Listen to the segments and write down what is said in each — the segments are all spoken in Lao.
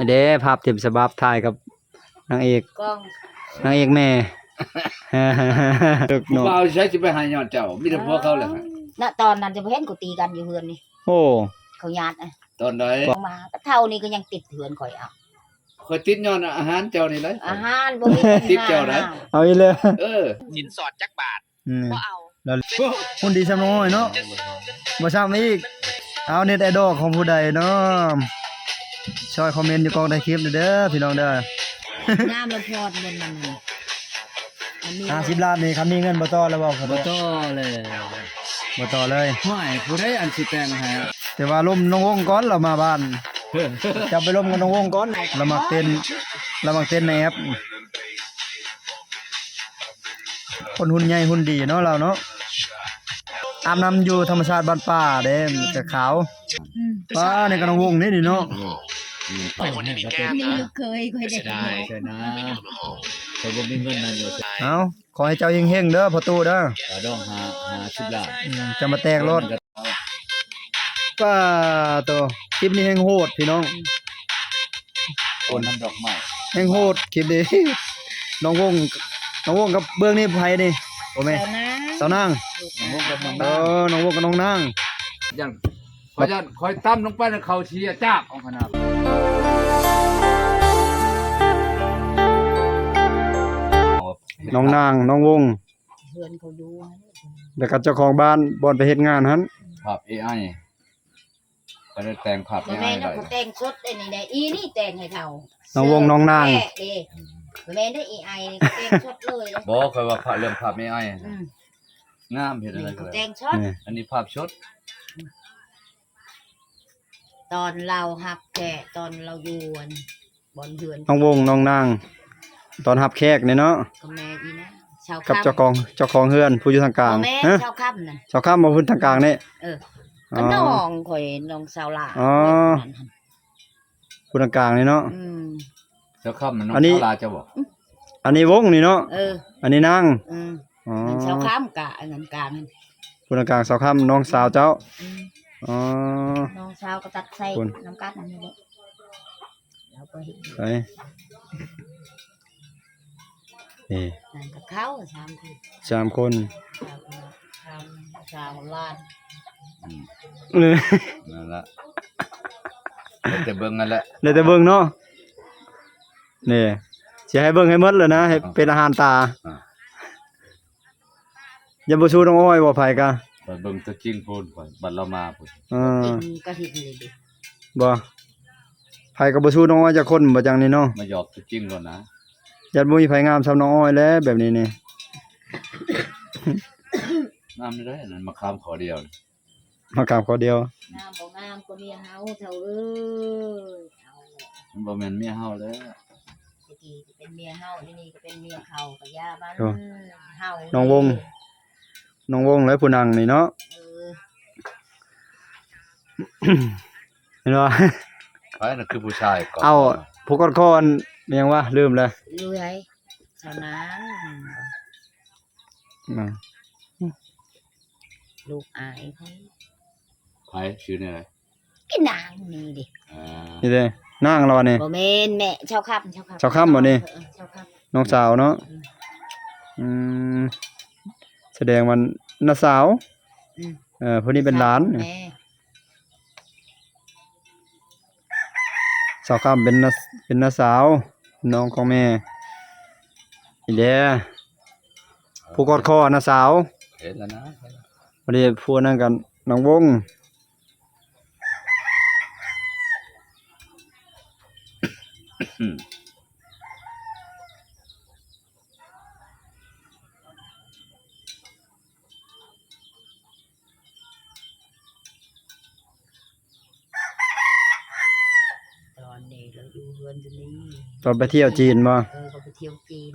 ເດ້ ພາບເຕັມສະບັບ ຖ່າຍກັບນາງເອກ ກ້ອງ ນາງເອກແມ່ ເລິກ ຜູ້ ເນາະ ບ່າວໃສຊິໄປໃຫ້ຍ້ອນເຈົ້າ ມີແຕ່ຜົວເຂົາແຫຼະ. ນະ ຕອນນັ້ນຈະບໍ່ເຫັນເຂົາຕີກັນຢູ່ເຮືອນນີ້. ໂອ້ ເຂົາຍາດອະ ຕອນໃດ? ມາກະເຖົ້ານີ້ກະຍັງຕິດເຮືອນຂ້ອຍ. ເອົ້າ ຂ້ອຍຕິດຍ້ອນອາຫານເຈົ້ານີ້ແຫຼະ ອາຫານບໍ່ມີ ຕິດເຈົ້າໃດ໋. ເອົາອີກແລ້ວ ເອີ ສິນສອດຈັກບາດ ອືມ ບໍ່ເອົາ ແລ້ວ ຮຸ່ນດີຊ່ຳນ້ອຍເນາະ ບໍ່ຊ່ຳອີກ. ເອົາ ເນັດໄອດອລຂອງຜູ້ໃດເນາະ ຊ່ອຍຄອມເມັນຢູ່ກ້ອງໃຕ້ຄລິບເດີພີ່ນ້ອງເດີ. ງາມລະພອດບົນນັ້ນ ອັນນີ້ ຫ້າສິບລ້ານນີ້ ຄັນມີເງິນບໍ່ຕໍ່ແລ້ວບໍ່? ບໍ່ຕໍ່ແລ້ວ ບໍ່ຕໍ່ເລີຍ. ຫ້ວຍ ຜູ້ໃດອັນຊິແຕ່ງໃຫ້? ແຕ່ວ່າລົມນ້ອງວົງກ່ອນ ລາວມາບ້ານ ເຈົ້າໄປລົມກັບນ້ອງວົງກ່ອນ ລາວມັກເຕັ້ນ ລາວມັກເຕັ້ນໃນແອັບ. ຄົນຫຸ່ນໃຫຍ່ຫຸ່ນດີເນາະ ລາວເນາະ ອາບນ້ຳຢູ່ທຳມະຊາດບ້ານປ່າເດ້ ຈະຂາວ. ອືມ ປ້າ ນີ້ກະນ້ອງວົງນີ້ນີ້ເນາະ ນີ້ລູກເຂີຍຂ້ອຍເດ້. ເອົາ ຂໍໃຫ້ເຈົ້າເຮັງໆເດີພໍ່ຕູ້ເດີ ກະດອງຫ້າ ຫ້າສິບລ້ານ ອືມ ຈະມາແຕກໂລດ. ປ້າໂຕ ຄລິບນີ້ແຮງໂຫດພີ່ນ້ອງ ໂອນນຳດອກໄມ້ ແຮງໂຫດຄລິບນີ້. ນ້ອງວົງ ນ້ອງວົງກັບເບື້ອງນີ້ໃຜນີ້? ບໍ່ແມ່ນ ສາວນາງ ສາວນາງ ນ້ອງວົງກັບນ້ອງນາງ ເອີ ນ້ອງວົງກັບນ້ອງນາງ. ຢ້ານ ຂ້ອຍຢ້ານຂ້ອຍຕຳລົງໄປແລ້ວເຂົ້າເສຍຈາກອອກຂະໜາດ. ນ້ອງນາງ ນ້ອງວົງ ເຮືອນເຂົາຢູ່ ແລ້ວກະເຈົ້າຂອງບ້ານບ່ອນໄປເຮັດງານຫັ້ນ. ພາບເອໄອ ຂ້ອຍໄດ້ແຕ່ງພາບເອໄອ ບໍ່ແມ່ນ ໄດ້ ເຂົາແຕ່ງສົດໄດ້ນີ້ ໄດ້ ອີນີ້ແຕ່ງໃຫ້ເຂົາ ນ້ອງວົງ ນ້ອງນາງ ແທ້ເດ້. ບໍ່ແມ່ນໄດ້ ເອໄອ ນີ້ເຂົາແຕ່ງສົດເລີຍ. ບໍ່ ຂ້ອຍວ່າພາບ ເລື່ອງພາບເອໄອ ອືມ ງາມ ເຮັດຈັ່ງໃດກະໄດ້ ເຂົາແຕ່ງສົດ ອັນນີ້ພາບສົດ. ຕອນລາວຮັບແຂກ ຕອນລາວຢູ່ອັນ ບ່ອນເຮືອນ ນ້ອງວົງ ນ້ອງນາງ ຕອນຮັບແຂກນີ້ເນາະ ກັບແມ່ອີນາງ ກັບເຈົ້າຂອງ ເຈົ້າຂອງເຮືອນ ຜູ້ຢູ່ທາງກາງ. ບໍ່ແມ່ນ ຊາວຄຳນັ້ນ ຊາວຄຳບໍ່ ຜູ້ທາງກາງນີ້. ເອີ ອໍ ກະນ້ອງຂ້ອຍ ນ້ອງສາວຫຼ້າ. ອໍ ຜູ້ທາງກາງນີ້ເນາະ. ອືມ ຊາວຄຳມັນນ້ອງ ອັນນີ້ ສາວຫຼ້າເຈົ້າບໍ່? ອັນນີ້ວົງນີ້ເນາະ. ເອີ ອັນນີ້ນາງ. ອືມ ອໍ ແມ່ນຊາວຄຳກະອັນນັ້ນກາງ ຜູ້ທາງກາງຊາວຄຳ ນ້ອງສາວເຈົ້າ. ອືມ ອໍ ນ້ອງສາວກະຕັດໃສ່ນຳກັນນີ້ແຫຼະ. ເອົາໄປ ໄປ ເອີ ນັ້ນກະເຂົາສາມຄົນ ສາມຄົນ ສາມ ສາມຫຼ້ານ. ອືມ ເອີ ນັ້ນລະ ໄດ້ແຕ່ເບິ່ງຫັ້ນແຫຼະ ໄດ້ແຕ່ເບິ່ງເນາະ. ນີ້ ຊິໃຫ້ເບິ່ງໃຫ້ໝົດເລີຍນະ ໃຫ້ເປັນອາຫານຕາ. ອ່າ ຢ່າບໍ່ສູ້ນ້ອງອ້ອຍບໍ່ ໃຜກະ ຂ້ອຍເບິ່ງຕົວຈິງພຸ້ນ ຂ້ອຍ ບັດລາວມາພຸ້ນ. ເອີ ຕົວຈິງກະເຫັນເລີຍເດ້ ບໍ່ ໃຜກະບໍ່ສູ້ນ້ອງອ້ອຍຈັກຄົນ ບໍ່ຈັ່ງນີ້ເນາະ. ມາຢອກຕົວຈິງໂລດນະ ຢ້ານບໍ່ມີໃຜງາມສ່ຳນ້ອງອ້ອຍແລ້ວ ແບບນີ້ນີ້. ງາມຢູ່ເດ້ ນັ້ນມະຂາມຂໍ້ດຽວ ມະຂາມຂໍ້ດຽວ. ງາມບໍ່ງາມກວ່າເມຍເຮົາ ເຖົ້າເອີຍ. ເອົາແຫຼະ ມັນບໍ່ແມ່ນເມຍເຮົາແລ້ວ ຕະກີ້ກະເປັນເມຍເຮົາ ດຽວນີ້ກະເປັນເມຍເຂົາ ກະຢ່າມັນ. ໂອ້ ເຮົາ ນ້ອງວົງ ນ້ອງວົງແຫຼະຜູ້ນັ່ງນີ້ເນາະ. ເອີ ເຫັນບໍ່ ໃຜນະ ຄືຜູ້ຊາຍກອດ ເອົາ ຜູ້ກອດຄໍ ອັນຫຍັງວະ ລືມແລ້ວ. ເອື້ອຍ ສາວນາງ ນາງ ລູກອ້າຍໃຜ? ໃຜ? ຊື່ແນວໃດ? ອີນາງນີ້ເດ້. ອ່າ ນີ້ເດ້ ນາງລາວນີ້. ບໍ່ແມ່ນ ແມ່ ຊາວຄຳ ຊາວຄຳ ຊາວຄຳບໍ່ນີ້? ເອີ ເອີ ຊາວຄຳ ນ້ອງສາວເນາະ. ອືມ ອືມ ສະແດງວ່ານ້າສາວ. ອືມ ເອີ ຜູ້ນີ້ເປັນຫຼານ ແມ່ ຊາວຄຳເປັນນ້າ ເປັນນ້າສາວ ນ້ອງຂອງແມ່. ນີ້ເດ້ ຜູ້ກອດຄໍນ້າສາວ. ເຫັນແລ້ວນະ ພໍດີຜູ້ນັ້ນກັນ ນ້ອງວົງ. ຕອນນີ້ລາວຢູ່ເຮືອນຢູ່ນີ້. ຕອນໄປທ່ຽວຈີນບໍ່? ເອີ ເຂົາໄປທ່ຽວຈີນ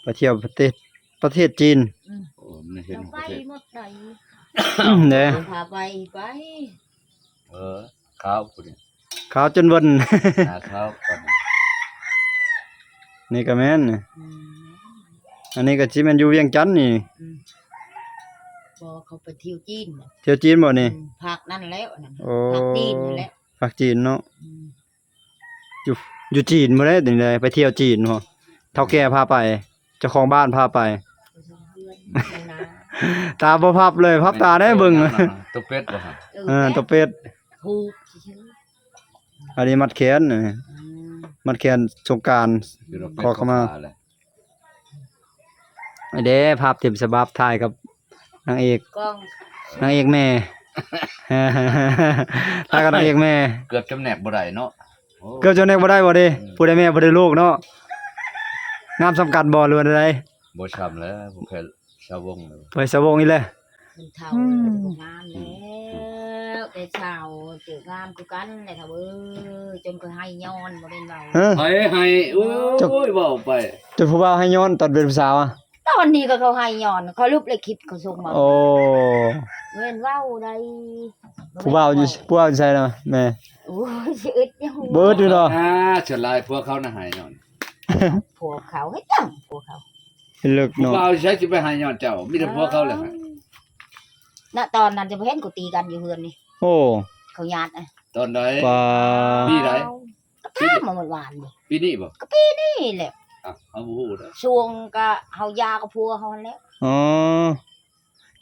ໄປທ່ຽວປະເທດ ປະເທດຈີນ. ອືມ ໂອ້ ມັນເຫັນປະເທດ ເຈົ້າໄປໝົດໃດ ເດ້ ພາໄປ ໄປ. ເອີ ຂາວພຸ້ນ ຂາວຈົນເວີນ ໜ້າຂາວປານນີ້. ນີ້ກະແມ່ນ ອືມ ອັນນີ້ກະຊິແມ່ນຢູ່ວຽງຈັນນີ້. ອືມ ບໍ່ ເຂົາໄປທ່ຽວຈີນ. ທ່ຽວຈີນບໍ່ນີ້? ອືມ ພາກນັ້ນແລ້ວ ພາກຈີນນັ້ນແຫຼະ ພາກຈີນເນາະ. ອືມ ຢູ່ ຢູ່ຈີນພຸ້ນເດ້ ຈັ່ງໃດ ໄປທ່ຽວຈີນພຸ້ນ ເຖົ້າແກ່ພາໄປ ເຈົ້າຂອງບ້ານພາໄປ ຕາບໍ່ພັບເລີຍ ພັບຕາແດ່ເບິ່ງ ຕົວເປັດບໍ່? ເອີ ຕົວເປັດ ອັນນີ້ມັດແຂນ ອືມ ມັດແຂນສົງການ ຂໍເຂົ້າມາ ເດ້ ພາບເຕັມສະບັບ ຖ່າຍກັບນາງເອກ ກ້ອງ ນາງເອກແມ່ ຖ່າຍກັບນາງເອກແມ່ ເກືອບຈຳແນກບໍ່ໄດ້ເນາະ ໂອ້ ເກືອບຈຳແນກບໍ່ໄດ້ບໍ່ເດ້ ອືມ ຜູ້ໃດແມ່ຜູ້ໃດລູກເນາະ ງາມສ່ຳກັນບໍ່ ຫຼືວ່າໃດ? ບໍ່ສ່ຳແລ້ວ ບໍ່ແຄ່ ສາວົງເລີຍ ໄປສາວົງອີກແລ້ວ ມັນເຖົ້າ ອືມ ແລ້ວກໍບໍ່ງາມແລ້ວ ແຕ່ສາວເຈີງາມຄືກັນແຫຼະເຖົ້າເອີຍ ຈົນຂ້ອຍໄຫ້ຍ້ອນ ບໍ່ແມ່ນເວົ້າ ຮະ ໃຜໃຫ້ ໂອ້ຍ ເຈົ້າ ເວົ້າໄປ ຈົນຜູ້ບ່າວໄຫ້ຍ້ອນຕອນເປັນຜູ້ສາວອະ ຕອນນີ້ກໍເຂົາໄຫ້ຍ້ອນ ຂ້ອຍລຶບແລ້ວ ຄລິບເຂົາສົ່ງມາ ໂອ້ ແມ່ນເວົ້າໃດ ຜູ້ບ່າວຢູ່ ຜູ້ບ່າວຢູ່ໃສລະແມ່? ໂອ້ຍ ຊິອຶດຫຍັງ ບໍ່ອຶດຢູ່ດອກ ອ່າ ສ່ວນຫຼາຍຜົວເຂົານະໄຫ້ຍ້ອນ ຜົວເຂົາເຮັດຫຍັງ ຜົວເຂົາ ເລິກເນາະ ຜູ້ບ່າວໃສຊິໄປໄຫ້ຍ້ອນເຈົ້າ ມີແຕ່ຜົວເຂົາແຫຼະ ນະຕອນນັ້ນຈະບໍ່ເຫັນເຂົາຕີກັນຢູ່ເຮືອນນີ້ ໂອ້ ເຂົາຍາດ ຕອນໃດ? ປາ ປີໃດ? ກໍຖາມມາມື້ວານນີ້ ປີນີ້ບໍ່? ກໍປີນີ້ແຫຼະ ອ້າວ ເຮົາບໍ່ຮູ້ເດ້ ຊ່ວງກະເຮົາຢາກັບຜົວເຮົາຫັ້ນແຫຼະ ອໍ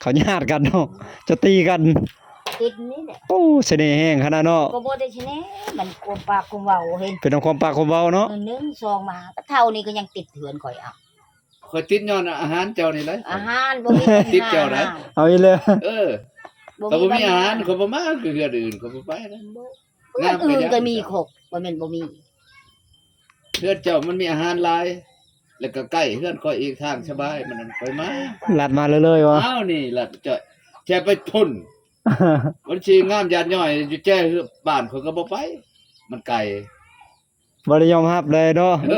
ເຂົາຍາດກັນເນາະ ຈະຕີກັນ ຕິດນີ້ແຫຼະ ໂອ້ ສະເໜ່ແຮງຂະໜາດເນາະ ກໍບໍ່ໄດ້ສະເໜ່ ມັນຄວາມປາກຄວາມເວົ້າເຫັນ ເປັນນຳຄວາມປາກຄວາມເວົ້າເນາະ ໜຶ່ງ ສອງ ມາ ກໍເທົ່ານີ້ກໍຍັງຕິດເຮືອນຂ້ອຍ ເອົ້າ ຂ້ອຍຕິດຍ້ອນອາຫານເຈົ້ານີ້ແຫຼະ ອາຫານບໍ່ມີ ຕິດເຈົ້າໄດ໋ ເອົາອີກແລ້ວ ເອີ ບໍ່ມີ ຂ້ອຍບໍ່ມີອາຫານ ຂ້ອຍບໍ່ມາຄືເຮືອນອື່ນ ຂ້ອຍບໍ່ໄປນະ ເຮືອນອື່ນກໍມີຄົບ ບໍ່ແມ່ນບໍ່ມີ ເຮືອນເຈົ້າມັນມີອາຫານຫຼາຍ ແລ້ວກໍໃກ້ເຮືອນຂ້ອຍອີກ ທາງສະບາຍ ມັນຂ້ອຍມາ ລັດມາເລື້ອຍໆ ບໍ່? ອ້າວ ນີ້ລັດຈະ ຈະໄປພຸ້ນ ມັນຊິງາມຍາດຍ້ອຍ ຢູ່ແຈເຮືອນບ້ານຂ້ອຍກໍບໍ່ໄປ ມັນໄກ ບໍ່ໄດ້ຍອມຮັບເລີຍເນາະ ເອີ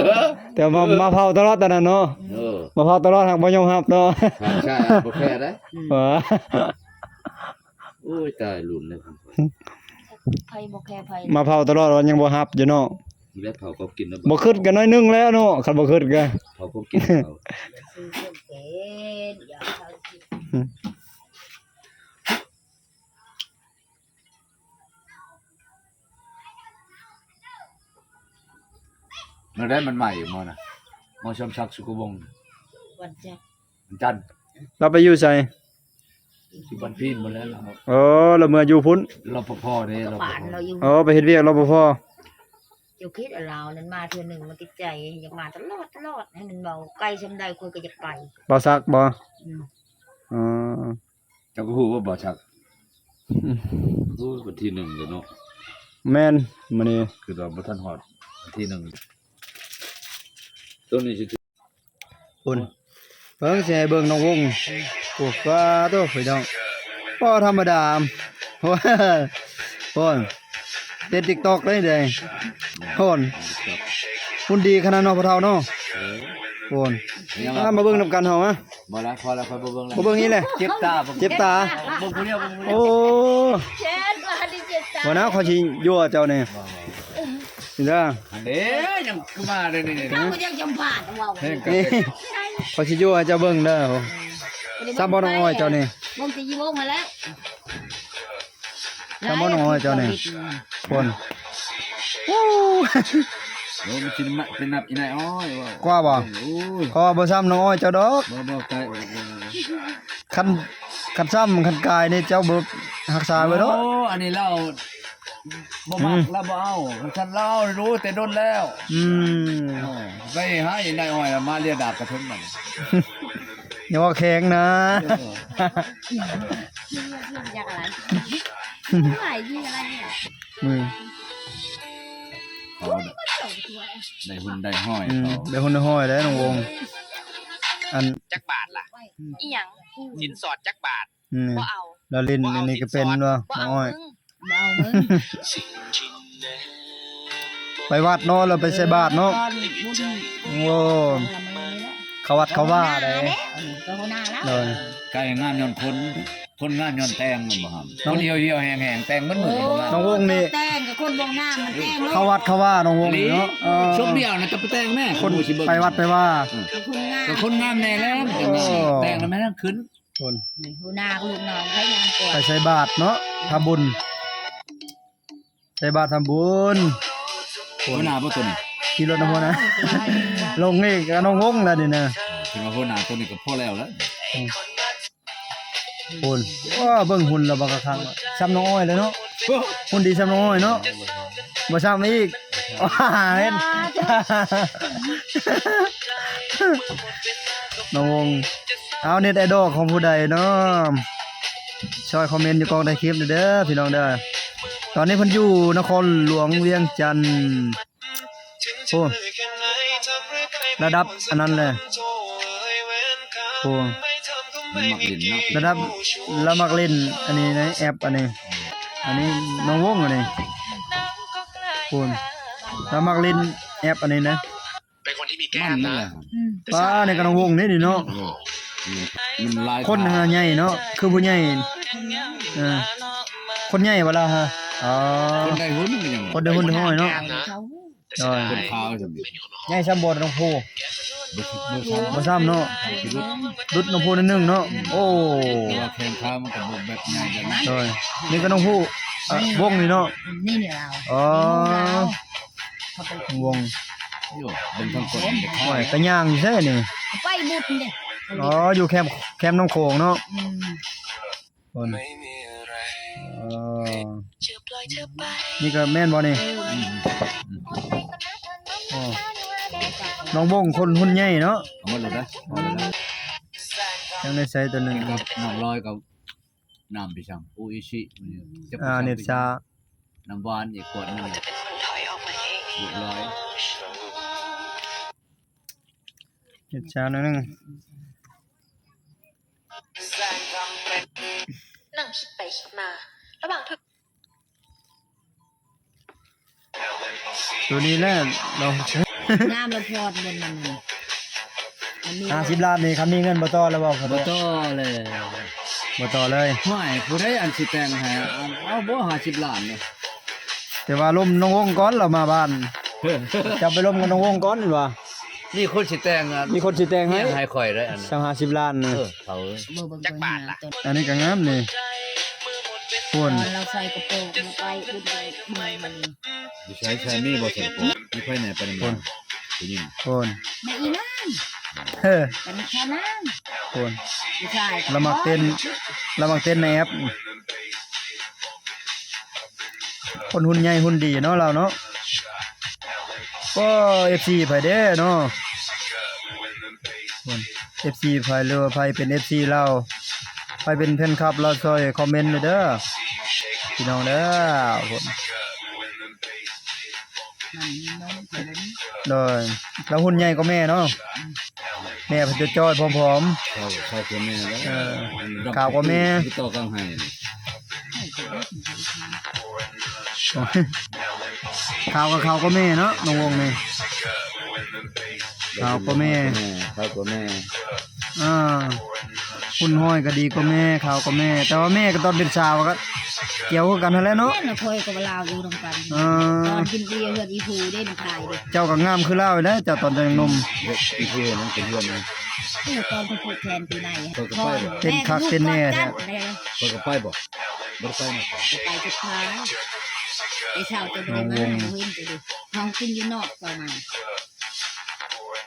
ແຕ່ວ່າມາ ເອີ ມາເຝົ້າຕະຫຼອດຕອນນັ້ນເນາະ ເອີ ມາເຝົ້າຕະຫຼອດ ຫາກບໍ່ຍອມຮັບເນາະ ໃຊ່ ບໍ່ແຄໄດ້ ອືມ ວ່າ ໂອ້ຍ ຕາຍ ລຸ້ນເລີຍ ໃຜບໍ່ແຄໃຜ ມາເຝົ້າຕະຫຼອດ ວ່າຍັງບໍ່ຮັບຢູ່ເນາະ ແລ້ວເຜົາເຂົາກິນແລ້ວ ບໍ່ຄຶດກັນໜ້ອຍໜຶ່ງແລ້ວເນາະ ຄັນບໍ່ຄຶດກໍ ເຜົາເຂົາກິນເຂົາ ຊື້ເຄື່ອງເປັນ ຢາກເຂົາກິນ ອືມ ແນວໃດ ມັນໃໝ່ຢູ່ ໝໍນະ ໝໍສົມສັກ ສຸກະວົງ ວັນຈັນ ວັນຈັນ ລາວໄປຢູ່ໃສ? ຢູ່ບ້ານພີນໝົດແລ້ວ ເອີ ລາວເມືອຢູ່ພຸ້ນ ລປພ ເດ້ ລປພ ເອີ ໄປເຮັດວຽກ ລປພ ເຈົ້າຄິດລາວນັ້ນມາເທື່ອໜຶ່ງ ມັນຕິດໃຈ ຢາກມາຕະຫຼອດ ຕະຫຼອດ ໃຫ້ມັນເວົ້າ ໄກສ່ຳໃດຂ້ອຍກໍຢາກໄປ ບ່າວສັກບໍ່? ອືມ ອໍ ເຈົ້າກໍຮູ້ວ່າບ່າວສັກ ອືມ ໂອ້ຍ ວັນທີໜຶ່ງແລ້ວເນາະ ແມ່ນ ມື້ນີ້ ຄືວ່າບໍ່ທັນຮອດວັນທີໜຶ່ງ ໂຕນີ້ຊິ ພຸ້ນ ເບິ່ງ ຊິໃຫ້ເບິ່ງນ້ອງວົງ ໂອ້ ປາໂທ້ ພີ່ນ້ອງ ບໍ່ທຳມະດາ ໂອ້ຍ ພຸ້ນ ເຮັດຕິກຕັອກເດ້ ເດ້ ພຸ້ນ ຫຸ່ນດີຂະໜາດເນາະ ພໍ່ເຖົ້າເນາະ ເອີ ພຸ້ນ ມາ ມາເບິ່ງນຳກັນເຮົາມາ ບໍ່ລະ ພໍລະ ຂ້ອຍບໍ່ເບິ່ງລະ ບໍ່ເບິ່ງອີກແຫຼະ ເຈັບຕາ ເຈັບຕາ ເບິ່ງຜູ້ດຽວ ເບິ່ງຜູ້ດຽວ ໂອ້ ເຈັບຕາ ບໍ່ນະ ຂ້ອຍຊິຍົວເຈົ້ານີ້ ບໍ່ ບໍ່ ນີ້ເດີ ອັນເດ້ ຍັງຄືມາເດ້ນີ້ ເຈົ້າກໍຍັງຈຳບາດເວົ້າ ແຮງກັນ ຂ້ອຍຊິຢູ່ໃຫ້ເຈົ້າເບິ່ງເດີ ຊ້ຳບໍ່ນ້ອງອ້ອຍເຈົ້ານີ້ ເບິ່ງແຕ່ຢູ່ວົງຫັ້ນແຫຼະ ຊ້ຳບໍ່ນ້ອງອ້ອຍເຈົ້ານີ້ ພຸ້ນ ໂອ້ ໂອ້ ມັນຊິມາ ໄປນັບອີນາຍອ້ອຍເວົ້າ ກວ່າບໍ່? ໂອ້ຍ ເພາະວ່າບໍ່ຊ້ຳນ້ອງອ້ອຍເຈົ້າດອກ ບໍ່ ບໍ່ ໄກ ຄັນ ຄັນຊ້ຳຄັນກາຍນີ້ເຈົ້າບໍ່ຮັກສາໄວ້ເນາະ ໂອ້ ອັນນີ້ລາວ ບໍ່ມັກ ອືມ ລາວບໍ່ເອົາ ຄັນຊັ້ນລາວຮູ້ແຕ່ດົນແລ້ວ ອືມ ເອີ ໄປຫາອີນາຍອ້ອຍມາເລຍດາບກະເທິງນັ້ນ ຢ່າເວົ້າແຂງນະ ເອີ ຢາກອະໄລ ຫຼາຍດີອະໄລນີ້ ອືມ ເຂົາໄດ້ຮຸ່ນໄດ້ຮອຍ ອືມ ເຂົາ ໄດ້ຮຸ່ນໄດ້ຮອຍແລ້ວນ້ອງວົງ ອັນ ຈັກບາດລະ? ອີ່ຫຍັງ? ສິນສອດຈັກບາດ? ອືມ ບໍ່ເອົາ ລາວຫຼິ້ນອັນນີ້ກໍເປັນບໍ່? ນ້ອງອ້ອຍ ບໍ່ເອົາມຶງ ໄປວັດເນາະ ແລ້ວໄປໃສ່ບາດເນາະ ໂອ້ ເຂົ້າວັດເຂົ້າວາໄດ໋ ໂດຍ ກາຍງາມຍ້ອນຄົນ ຄົນງາມຍ້ອນແຕ່ງ ແມ່ນບໍ່ຫຳ? ຄົນຫ່ຽວໆແຫ້ງໆ ແຕ່ງໝົດມື້ກໍບໍ່ງາມ ນ້ອງວົງນີ້ ແຕ່ງກັບຄົນບໍ່ງາມມັນແຕ່ງໂລດ ເຂົ້າວັດເຂົ້າວາ ນ້ອງວົງນີ້ເນາະ ເອີ ສົບດຽວນະຈະໄປແຕ່ງແມ່ ຄົນໄປວັດໄປວາ ຄົນງາມ ກໍຄົນງາມແນ່ແລ້ວ ໂອ້ ແຕ່ງແລ້ວແມ່ນຂຶ້ນ ພຸ້ນ ນີ້ ຫົວໜ້າກໍລູກນ້ອງໃຜງາມກວ່າ ໄປໃສ່ບາດເນາະ ທຳບຸນ ໃສ່ບາດທຳບຸນ ຫົວໜ້າບໍ່ຕົວນີ້? ຂີ່ລົດນຳຫົວໜ້າ ລົງນີ້ກະນ້ອງວົງແລ້ວນີ້ນະ. ເອີ ຖືວ່າຫົວໜ້າຕົວນີ້ກະພໍແລ້ວລະ. ອືມ ໂອ້ຍ ວ້າ ເບິ່ງຫຸ່ນລະບັກຄັກໆ ສ່ຳນ້ອງອ້ອຍເລີຍເນາະ. ໂອ້ ຫຸ່ນດີສ່ຳນ້ອງອ້ອຍເນາະ. ບໍ່ຊ້ຳອີກ ເຫັນ ນ້ອງວົງ. ເອົາ ເນັດໄອດອລຂອງຜູ້ໃດເນາະ ຊ່ອຍຄອມເມັນຢູ່ກ້ອງໃຕ້ຄລິບເດີພີ່ນ້ອງເດີ. ຕອນນີ້ເພິ່ນຢູ່ນະຄອນຫຼວງວຽງຈັນ. ໂອ້ ລະດັບອັນນັ້ນແຫຼະ. ໂອ້ ມັນມັກຫຼິ້ນເນາະ ລະດັບ ລະມັກຫຼິ້ນອັນນີ້ໃນແອັບອັນນີ້. ອັນນີ້ນ້ອງວົງອັນນີ້. ໂອ້ ລະມັກຫຼິ້ນແອັບອັນນີ້ນະ. ເປັນຄົນທີ່ມີແກ້ມນະ. ອືມ ປ້າ ນີ້ກະນ້ອງວົງເດ້ນີ້ເນາະ. ເອີ ມັນຫຼາຍ ຄົນຫາໃຫຍ່ເນາະ ຄືຜູ້ໃຫຍ່. ເອີ ຄົນໃຫຍ່ບໍ່ລະຫາ? ອໍ ຄົນໄດ້ຫຸ່ນກະຍັງ ຄົນໄດ້ຫຸ່ນໄດ້ຫ້ອຍເນາະ. ໂດຍ ຄົນຂາວຊັ້ນ ໃຫຍ່ສ່ຳບໍ່ນ້ອງພູ? ບໍ່ ບໍ່ສ່ຳ ບໍ່ສ່ຳເນາະ. ຫຼຸດນ້ອງພູໜ້ອຍໜຶ່ງເນາະ. ໂອ້ ແຂນຂາມັນກະບໍ່ແບບໃຫຍ່ແບບນັ້ນ. ໂດຍ ນີ້ກະນ້ອງພູ ເອີ ວົງນີ້ເນາະ. ນີ້ລາວ ອໍ ວົງ ໂອ້ຍ ເບິ່ງທາງຄົນ ໂອ້ຍ ກະຍ່າງຢູ່ໃສນີ້? ໄປບຸດນີ້ເດ້. ອໍ ຢູ່ແຄມ ແຄມນ້ຳໂຂງເນາະ. ອືມ ຄົນ ເອີ ນີ້ກະແມ່ນບໍ່ນີ້? ເອີ ໂອ້ ນ້ອງວົງຄົນຫຸ່ນໃຫຍ່ເນາະ. ເອົາໝົດແລ້ວນະ ເອົາໝົດແລ້ວນະ. ຍັງໄດ້ໃຊ້ຕົວໜຶ່ງ ນ້ຳລອຍກັບ ນ້ຳໄປຊ່ຳ ໂອອິຊິ ອືມ ຈັກໄປ ອ່າ ຊ່ຳ ເນັດຊ້າ ນ້ຳຫວານອີກຂວດໜຶ່ງ ຮຽບຮ້ອຍ ເນັດຊ້າໜ້ອຍໜຶ່ງ. ນັ່ງຄິດໄປຄິດມາ ລະຫວ່າງ ໂຕນີ້ແຫຼະເນາະ ງາມລະພອດບົນນັ້ນນະ. ຫ້າສິບລ້ານນີ້ ຄັນມີເງິນບໍ່ຕໍ່ລະບໍ່? ບໍ່ຕໍ່ເລີຍ ບໍ່ຕໍ່ເລີຍ. ຫ້ວຍ ຜູ້ໃດອັນຊິແຕ່ງໃຫ້ ເອົາບໍ່ ຫ້າສິບລ້ານນີ້? ແຕ່ວ່າລົມນ້ອງວົງກ່ອນ ລາວມາບ້ານ ເຈົ້າໄປລົມກັບນ້ອງວົງກ່ອນວ່າ ມີຄົນຊິແຕ່ງ ມີຄົນຊິແຕ່ງໃຫ້ ໃຫ້ຂ້ອຍໄດ້ອັນ ສາມຫ້າສິບລ້ານນີ້. ເອີ ເຂົາ ຈັກບາດລະ? ອັນນີ້ກະງາມນີ້ ພຸ້ນ ຕອນລາວໃສ່ກະໂປງໄປບຸນໄປເມືອງມານີ້ ຢູ່ໃສ ໃສມີບໍ່ໃສ່ກະໂປງ? ມີໃຜແດ່ໄປນຳ ພຸ້ນ ຜູ້ຍິງ ພຸ້ນ ແມ່ອີນາງ ເອີ ກັບແມ່ນາງ ພຸ້ນ ຜູ້ຊາຍ ລະມັກເຕັ້ນ ລະມັກເຕັ້ນໃນແອັບ. ຄົນຫຸ່ນໃຫຍ່ຫຸ່ນດີເນາະ ລາວເນາະ. ໂອ້ ເອັຟຊີ ໃຜເດ້ເນາະ ເອັຟຊີ ໃຜ ຫຼືວ່າໃຜເປັນເອັຟຊີລາວ ໃຜເປັນແຟນຄລັບລາວ ຊ່ອຍຄອມເມັນແດ່ເດີພີ່ນ້ອງເດີ. ໂດຍ ລາວຫຸ່ນໃຫຍ່ກວ່າແມ່ເນາະ. ແມ່ເພິ່ນຈະຈ່ອຍຜອມໆ ຂາວ ຂາວກວ່າແມ່ແລ້ວ ເອີ ອັນດຳ ຂາວກວ່າແມ່ ຄືຕໍ່ກັງໄຫ້ນີ້ ຂາວກະຂາວກວ່າແມ່ເນາະ ນ້ອງວົງນີ້ ຂາວກວ່າແມ່ ຂາວກວ່າແມ່ ອ່າ ຫຸ່ນຫ້ອຍກະດີກວ່າແມ່ ຂາວກວ່າແມ່ ແຕ່ວ່າແມ່ກະຕອນເປັນສາວກະກຽວຄືກັນຫັ້ນແຫຼະເນາະ. ແມ່ນລະ ຂ້ອຍກະວ່າລາວຢູ່ນຳກັນ ເອີ ຕອນກິນເບຍເຮືອນອີ່ພູເດ້ ມັນຕາຍເດ້. ເຈົ້າກະງາມຄືລາວແຫຼະ ເຈົ້າຕອນເຈົ້າຍັງໜຸ່ມ ເຮັດອີ່ພູເຮັດຫຍັງກິນເຮືອນນີ້? ເອີ ຕອນເພິ່ນຜູກແຂນປີໃໝ່ ເຕັ້ນຄັກເຕັ້ນແນ່ແທ້. ຂ້ອຍກະໄປບໍ່? ບໍ່ໄດ້ໄປນະ ໄປສຸດທ້າຍ ໄປເຊົ້າເຈົ້າບໍ່ໄດ້ມາ ບໍ່ເຫັນເຈົ້າເດ້. ເຮົາກິນຢູ່ນອກຕອນນັ້ນ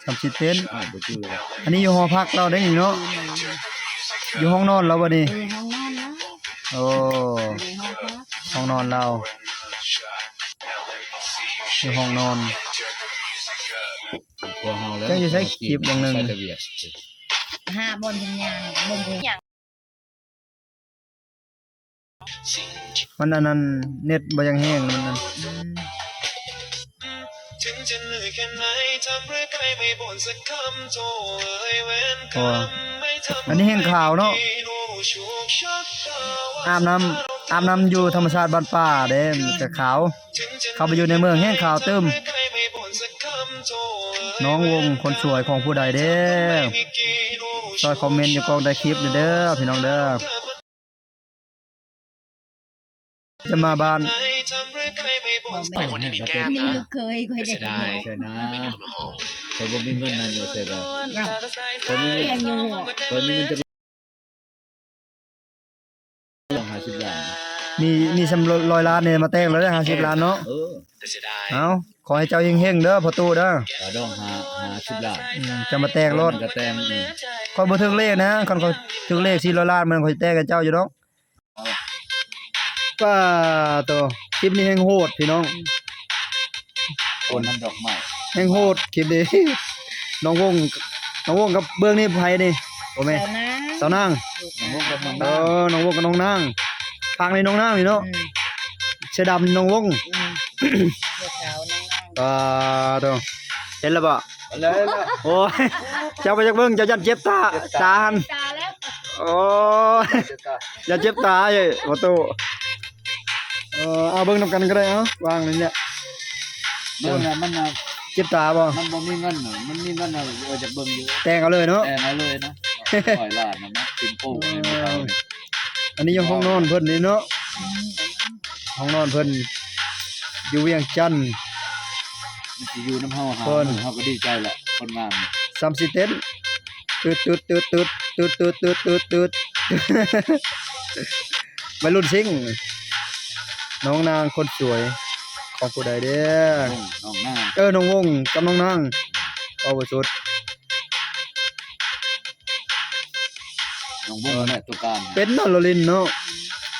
ຊ່ຳຊິເຕັ້ນ ອ້າຍ ບໍ່ຈື່ລະ. ອັນນີ້ຢູ່ຫໍພັກລາວເດ້ນີ້ເນາະ ຢູ່ຫ້ອງນອນລາວບໍ່ນີ້? ເອີ ຫ້ອງນອນລາວ ໂອ້ ຢູ່ໃນຫໍພັກ ຫ້ອງນອນລາວ ຢູ່ຫ້ອງນອນ. ພວກເຮົາແລ້ວ ຈັກຢູ່ໃສ ຄລິບບາງໜຶ່ງ ຫາບ່ອນທຳງານ ເບິ່ງ ມັນອັນນັ້ນ ເນັດບໍ່ຢາກແຮງ ມັນນັ້ນ ອືມ ໂອ້ ອັນນີ້ແຮງຂາວເນາະ ອາບນ້ຳ ອາບນ້ຳຢູ່ທຳມະຊາດບ້ານປ່າເດ້ ມັນກະຂາວ. ເຂົ້າໄປຢູ່ໃນເມືອງແຮງຂາວຕື່ມ. ນ້ອງວົງຄົນສວຍຂອງຜູ້ໃດເດ້? ຊ່ອຍຄອມເມັນຢູ່ກ້ອງໃຕ້ຄລິບແດ່ເດີພີ່ນ້ອງເດີ. ຈະມາບ້ານ ເປັນຄົນທີ່ມີແກ້ມນະ. ເສຍດາຍ ຂ້ອຍບໍ່ມີເງິນນຳຢູ່ ເສຍດາຍ ຂ້ອຍບໍ່ມີເງິນ ຂ້ອຍມີເງິນຈັກ ຕ້ອງຫ້າສິບລ້ານ ມີ ມີສ່ຳຮ້ອຍລ້ານນີ້ມາແຕກແລ້ວເດີ ຫ້າສິບລ້ານເນາະ. ເອີ ເອົາ ຂໍໃຫ້ເຈົ້າເຮັງໆເດີພໍ່ຕູ້ເດີ. ກະດອງຫ້າ ຫ້າສິບລ້ານ. ອືມ ຈະມາແຕກໂລດ. ກະແຕກ ອືມ ຂ້ອຍບໍ່ຖືກເລກນະ ຄັນຂ້ອຍຖືກເລກສີ່ຮ້ອຍລ້ານ ມັນຂ້ອຍແຕກໃຫ້ເຈົ້າຢູ່ດອກ. ປ້າໂຕ ຄລິບນີ້ແຮ່ງໂຫດພີ່ນ້ອງ. ໂອນນຳດອກໄມ້ ແຮ່ງໂຫດຄລິບນີ້. ນ້ອງວົງ ນ້ອງວົງກັບເບື້ອງນີ້ໃຜນີ້? ບໍ່ແມ່ນ ສາວນາງ ສາວນາງ. ນ້ອງວົງກັບນ້ອງນາງ. ເອີ ນ້ອງວົງກັບນ້ອງນາງ. ພາກນີ້ນ້ອງນາງນີ້ເນາະ. ອືມ ເສື້ອດຳນ້ອງວົງ. ອືມ ເສື້ອຂາວນ້ອງນາງ. ປ້າໂຕ ເຫັນແລ້ວບໍ່? ເຫັນແລ້ວ ເຫັນແລ້ວ. ໂອ້ຍ ເຈົ້າໄປຈັກເບິ່ງ ເຈົ້າຢ້ານເຈັບຕາ ເຈັບຕາ ຕາຫັ້ນ. ຕາແລ້ວ. ໂອ້ຍ ເຈັບຕາ ຢ່າເຈັບຕາເອີຍ ບໍ່ຕູ້. ເອີ ເອົາເບິ່ງນຳກັນກໍໄດ້ ເອົາ ວາງນີ້ແຫຼະ. ມັນນະ ມັນນະ ເຈັບຕາບໍ່? ມັນບໍ່ມີເງິນນະ ມັນມີເງິນນະ ເອີ ຢາກເບິ່ງຢູ່. ແຕ່ງເອົາເລີຍເນາະ ແຕ່ງເອົາເລີຍນະ. ຮ້ອຍລ້ານນະ ມາກິນປູ ເອີ ອັນນີ້ຢູ່ຫ້ອງນອນເພິ່ນນີ້ເນາະ. ຫ້ອງນອນເພິ່ນຢູ່ວຽງຈັນ. ມັນຊິຢູ່ນຳເຮົາ ເພິ່ນ ເຮົາກໍດີໃຈລະ ຄົນງາມ. ສ່ຳຊິເຕັ້ນ ຕຶດໆ ຕຶດໆ ຕຶດໆ ຕຶດໆ ຕຶດໆ ໄວລຸ້ນຊິງ. ນ້ອງນາງຄົນສວຍຂອງຜູ້ໃດເດ້? ນ້ອງ ນ້ອງນາງ. ເອີ ນ້ອງວົງກັບນ້ອງນາງ ເວົ້າບໍ່ສຸດ. ນ້ອງວົງນັ້ນແຫຼະຕົວກາງ. ເປັນເນາະ ລາວຫຼິ້ນເນາະ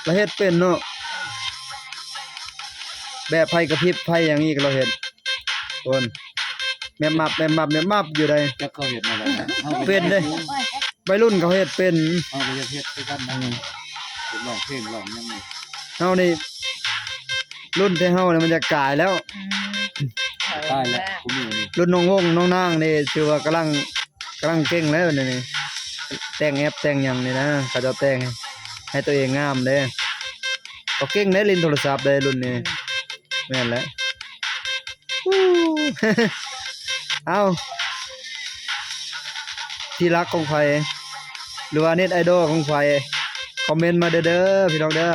ລາວເຮັດເປັນເນາະ. ແບບໄຟກະພິບ ໄຟຫຍັງອີກລາວເຮັດ. ໂອນ ແມບມັບ ແມບມັບ ແມບມັບຢູ່ໃດ໋. ຈັກເຂົາເຮັດແນວໃດ ເຮົາເປັນເດ້. ໄວລຸ້ນເຂົາເຮັດເປັນ ເຮົາກໍຢາກເຮັດຄືກັນນະ. ອືມ ເປັນຮ້ອງເພງຮ້ອງຫຍັງນີ້. ເຮົານີ້ລຸ້ນແຕ່ເຮົານີ້ມັນຢາກກາຍແລ້ວ. ອືມ ຕາຍແລ້ວ ຄຸມື້ນີ້ ລຸ້ນນ້ອງວົງນ້ອງນາງນີ້ຖືວ່າກຳລັງ ກຳລັງເກັ່ງແລ້ວນີ້ ແຕ່ງແອັບແຕ່ງຫຍັງນີ້ນະ ເຂົາເຈົ້າແຕ່ງໃຫ້ຕົວເອງງາມເດ້. ເຂົາເກັ່ງເດ້ ຫຼິ້ນໂທລະສັບເດ້ລຸ້ນນີ້. ອືມ ແມ່ນແຫຼະ. ເອົ້າ ທີ່ຮັກຂອງໃຜ ຫຼືວ່າເນັດໄອດອລຂອງໃຜ ຄອມເມັນມາເດີ ເດີພີ່ນ້ອງເດີ.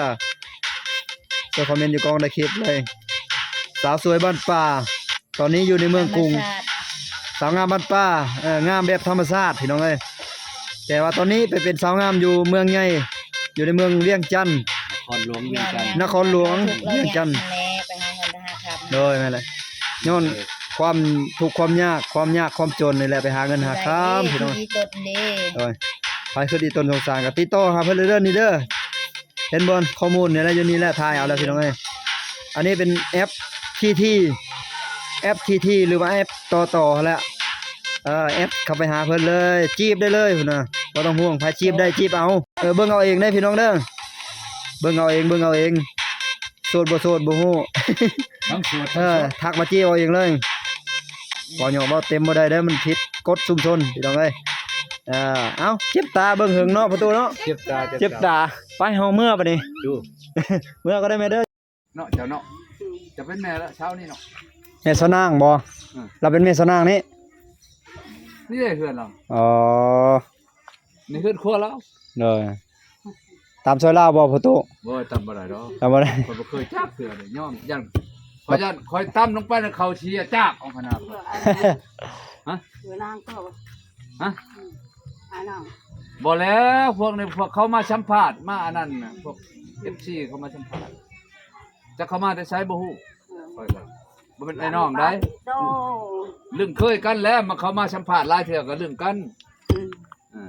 ຊ່ວຍຄອມເມັນຢູ່ກ້ອງໃຕ້ຄລິບເລີຍ. ສາວສວຍບ້ານປ່າ ຕອນນີ້ຢູ່ໃນເມືອງກຸງ. ສາວງາມບ້ານປ່າ ເອີ ງາມແບບທຳມະຊາດພີ່ນ້ອງເອີຍ. ແຕ່ວ່າຕອນນີ້ໄປເປັນສາວງາມຢູ່ເມືອງໃຫຍ່ ຢູ່ໃນເມືອງວຽງຈັນ ນະຄອນຫຼວງວຽງຈັນ. ນະຄອນຫຼວງວຽງຈັນ. ໂດຍ ແມ່ນແຫຼະ ຍ້ອນຄວາມທຸກຄວາມຍາກ ຄວາມຍາກຄວາມຈົນນີ້ແຫຼະ ໄປຫາເງິນຫາຄຳພີ່ນ້ອງ. ໂດຍ ໃຜຄິດອີຕົນສົງສານກໍຕິດຕໍ່ຫາເພິ່ນເດີ ນີ້ເດີ. ເຫັນບໍ່ ຂໍ້ມູນນີ້ແຫຼະ ຢູ່ນີ້ແຫຼະ ຖ່າຍເອົາແລ້ວພີ່ນ້ອງເອີຍ. ອັນນີ້ເປັນແອັບທີທີ ແອັບທີທີ ຫຼືວ່າແອັບຕໍ່ຕໍ່ຫັ້ນແຫຼະ. ເອີ ແອັດເຂົ້າໄປຫາເພິ່ນເລີຍ ຈີບໄດ້ເລີຍພຸ້ນນະ ບໍ່ຕ້ອງຫ່ວງ ໃຜຈີບໄດ້ຈີບເອົາ. ເອີ ເບິ່ງເອົາເອງເດີພີ່ນ້ອງເດີ ເບິ່ງເອົາເອງ ເບິ່ງເອົາເອງ. ໂສດບໍ່ໂສດບໍ່ຮູ້ ທັງໂສດທັງໂສດ ເອີ ທັກມາຈີບເອົາເອງເລີຍ. ເວົ້າຫຍອກເວົ້າເຕັມບໍ່ໄດ້ເດີ ມັນຜິດກົດຊຸມຊົນພີ່ນ້ອງເອີຍ. ເອີ ເອົ້າ ເຈັບຕາເບິ່ງເຫິງເນາະ ປະຕູເນາະ ເຈັບຕາ ເຈັບຕາ. ໄປ ເຮົາເມືອບາດນີ້ ເມືອກໍໄດ້ແມ່ເດີ. ເນາະ ເຈົ້າເນາະ ເຈົ້າເປັນແມ່ລະເຊົ້ານີ້ເນາະ. ແມ່ສາວນາງບໍ່? ອືມ ລາວເປັນແມ່ສາວນາງນີ້ ນີ້ເດ້ເຮືອນລາວ. ອໍ ໃນເຮືອນຄົວລາວ. ໂດຍ ຕຳຊ່ອຍລາວບໍ່ພໍ່ຕູ້? ໂອ້ຍ ຕຳບໍ່ໄດ້ດອກ ຕຳບໍ່ໄດ້. ຂ້ອຍບໍ່ເຄີຍຈັກເທື່ອເລີຍ ຍ້ອນຢ້ານ ຂ້ອຍຢ້ານຂ້ອຍຕຳລົງໄປແລ້ວເຂົາຊິຈາກອອກຂະໜາດ. ຮະ? ນາງກໍ ຮະ? ອືມ ອ້າຍນ້ອງ. ບໍ່ແລ້ວ ພວກນີ້ ພວກເຂົາມາສຳພາດ ມາອັນນັ້ນນະ ພວກເອັຟຊີເຂົາມາສຳພາດ ຈັກເຂົາມາແຕ່ໃສບໍ່ຮູ້. ເອີ ຂ້ອຍກໍບໍ່ແມ່ນອ້າຍນ້ອງໃດ ເອີ ລຶ້ງເຄີຍກັນແຫຼະ ມາເຂົາມາສຳພາດຫຼາຍເທື່ອກໍລຶ້ງກັນ. ອືມ ເອີ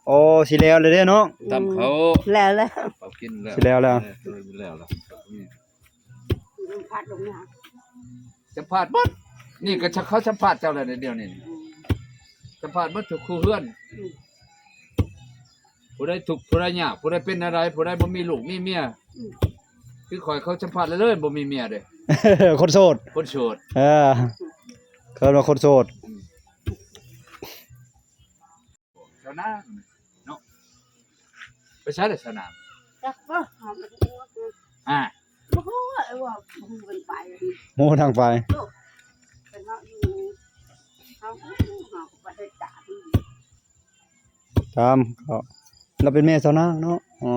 ໂອ້ ຊິແລ້ວແລ້ວເດ້ເນາະ ຕຳເຂົ້າ ແລ້ວແລ້ວ ເຂົ້າກິນແລ້ວ ຊິແລ້ວແລ້ວ ເອີ ແລ້ວແລ້ວ. ສຳພາດເບິດ ນີ້ກໍເຂົາສຳພາດເຈົ້າແລ້ວດຽວນີ້ ອືມ ສຳພາດເບິດທຸກຄົວເຮືອນ. ອືມ ຜູ້ໃດທຸກ ຜູ້ໃດຍາກ ຜູ້ໃດເປັນແນວໃດ ຜູ້ໃດບໍ່ມີລູກມີເມຍ ອືມ ຄືຂ້ອຍ ເຂົາສຳພາດເລີຍ ບໍ່ມີເມຍເດ້ ຄົນໂສດ ຄົນໂສດ. ເອີ ເອີ້ນວ່າຄົນໂສດ. ອືມ ຊາວນາເນາະ ໄປໃສລະຊາວນາ? ຈັກບໍ່ ເຮົາບໍ່ຮູ້ ອ່າ ບໍ່ຮູ້ວ່າ ເອີ ວ່າຮູ້ເພິ່ນໄປ ບໍ່ຮູ້ທາງໄປ. ໂອ້ ເພິ່ນເຮົາຢູ່ ເຮົາ ເຮົາກໍບໍ່ໄດ້ຕາມ ຕາມເຂົາ ລາວເປັນແມ່ຊາວນາງເນາະ. ອໍ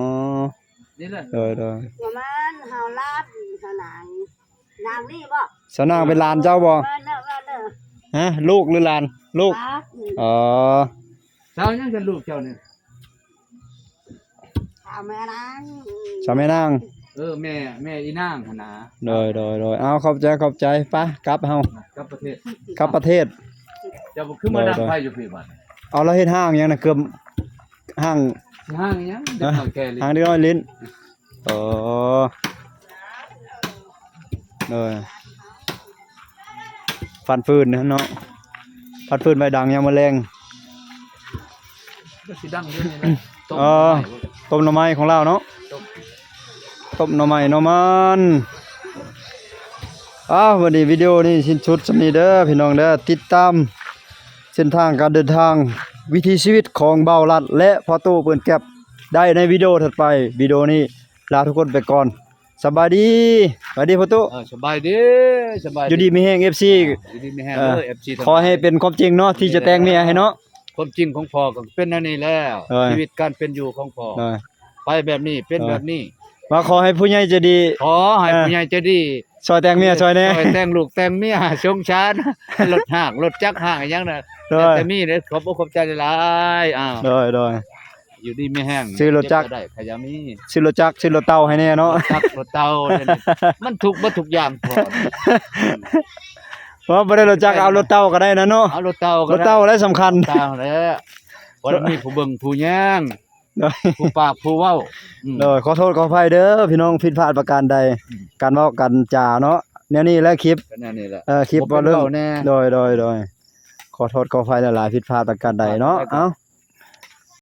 ນີ້ແຫຼະ ໂດຍໆ ປະມານເຮົາລາບຊາວນາງ ນາງນີ້ບໍ່? ຊາວນາງເປັນຫຼານເຈົ້າບໍ່? ວ່າເລີ ວ່າເລີ ຮະ ລູກຫຼືຫຼານ? ລູກ ຫຼານ. ອໍ ສາວຫຍັງກັນລູກເຈົ້ານີ້? ສາ ສາວແມ່ນາງ ສາວແມ່ນາງ ເອີ ແມ່ ແມ່ອີນາງຫັ້ນນະ. ໂດຍ ໂດຍ ໂດຍ ເອົາ ຂອບໃຈ ຂອບໃຈ. ໄປ ກັບເຮົາ ກັບປະເທດ ກັບປະເທດ. ເຈົ້າຄືມາດັງໄຟຢູ່ພີ້ບັດ? ເອົາ ລາວເຮັດຫ້າງຫຍັງນະ? ເກືອບຫ້າງ ຫ້າງຫຍັງ? ເດັກນ້ອຍແກ່ຫຼິ້ນ ຫ້າງເດັກນ້ອຍຫຼິ້ນ. ອໍ ໂດຍ ຟັນຟືນເນາະ ຟັນຟືນໄວ້ດັງຍາມມື້ແລງ. ກໍຊິດັງຢູ່ນີ້ແຫຼະ ຕົ້ມ ອໍ ໜໍ່ໄມ້ ຕົ້ມໜໍ່ໄມ້ຂອງລາວເນາະ ຕົ້ມ ຕົ້ມໜໍ່ໄມ້ໜໍ່ມັນ. ອ້າວ ວັນນີ້ວິດີໂອນີ້ສິ້ນສຸດສ່ຳນີ້ເດີພີ່ນ້ອງເດີ. ຕິດຕາມເສັ້ນທາງການເດີນທາງ ວິຖີຊີວິດຂອງບ່າວລັດ ແລະ ພໍ່ຕູ້ປືນແກັບ ໄດ້ໃນວິດີໂອຖັດໄປ. ວິດີໂອນີ້ລາທຸກຄົນໄປກ່ອນ. ສະບາຍດີ ສະບາຍດີພໍ່ຕູ້. ເອີ ສະບາຍດີ ສະບາຍດີ ຢູ່ດີມີແຮງ ເອັຟຊີ ຢູ່ດີມີແຮງເດີ ເອີ ເອັຟຊີ ຂໍໃຫ້ເປັນຄວາມຈິງເນາະ ທີ່ຈະແຕ່ງເມຍໃຫ້ເນາະ. ຄວາມຈິງຂອງພໍ່ກໍເປັນແນວນີ້ແລ້ວ ໂດຍ ຊີວິດການເປັນຢູ່ຂອງພໍ່ ໂດຍ ໄປແບບນີ້ ເປັນ ໂດຍ ແບບນີ້. ວ່າຂໍໃຫ້ຜູ້ໃຫຍ່ໃຈດີ ຂໍໃຫ້ ເອີ ຜູ້ໃຫຍ່ໃຈດີ ຊ່ອຍແຕ່ງເມຍຊ່ອຍແດ່ ຊ່ອຍແຕ່ງລູກແຕ່ງເມຍ ສົງສານ ລົດຫ້າງ ລົດຈັກຫ້າງຫຍັງນະ ໂດຍ ແຕ່ມີເດີ ຂອບອົກຂອບໃຈຫຼາຍໆ. ອ້າວ ໂດຍ ໂດຍ ຢູ່ດີມີແຮງ ຊື້ລົດຈັກ ເຈັບກໍໄດ້ ຂະຫຍັງມີ ຊື້ລົດຈັກ ຊື້ລົດເຕົ່າໃຫ້ແດ່ເນາະ ລົດຈັກ ລົດເຕົ່າ ມັນທຸກເບິດທຸກຢ່າງພໍ. ວ່າບໍ່ໄດ້ລົດຈັກ ເອົາລົດເຕົ່າກໍໄດ້ນະເນາະ ເອົາລົດເຕົ່າກໍໄດ້ ລົດເຕົ່າແຫຼະສຳຄັນ ເຕົ່າແຫຼະ ພໍໄດ້ມີຜູ້ເບິ່ງຜູ້ແຍງ ໂດຍ ຜູ້ປາກຜູ້ເວົ້າ. ອືມ ໂດຍ ຂໍໂທດຂໍອະໄພເດີພີ່ນ້ອງ ຜິດພາດປະການໃດ ອືມ ການເວົ້າການຈາເນາະ ແນວນີ້ແຫຼະ ຄລິບ ກໍແນວນີ້ແຫຼະ ເອີ ຄລິບ ບໍ່ເປັນເວົ້າແນ່ ໂດຍ ໂດຍ ໂດຍ ຂໍໂທດຂໍອະໄພຫຼາຍໆ ຜິດພາດປະການໃດເນາະ ເອົ້າ.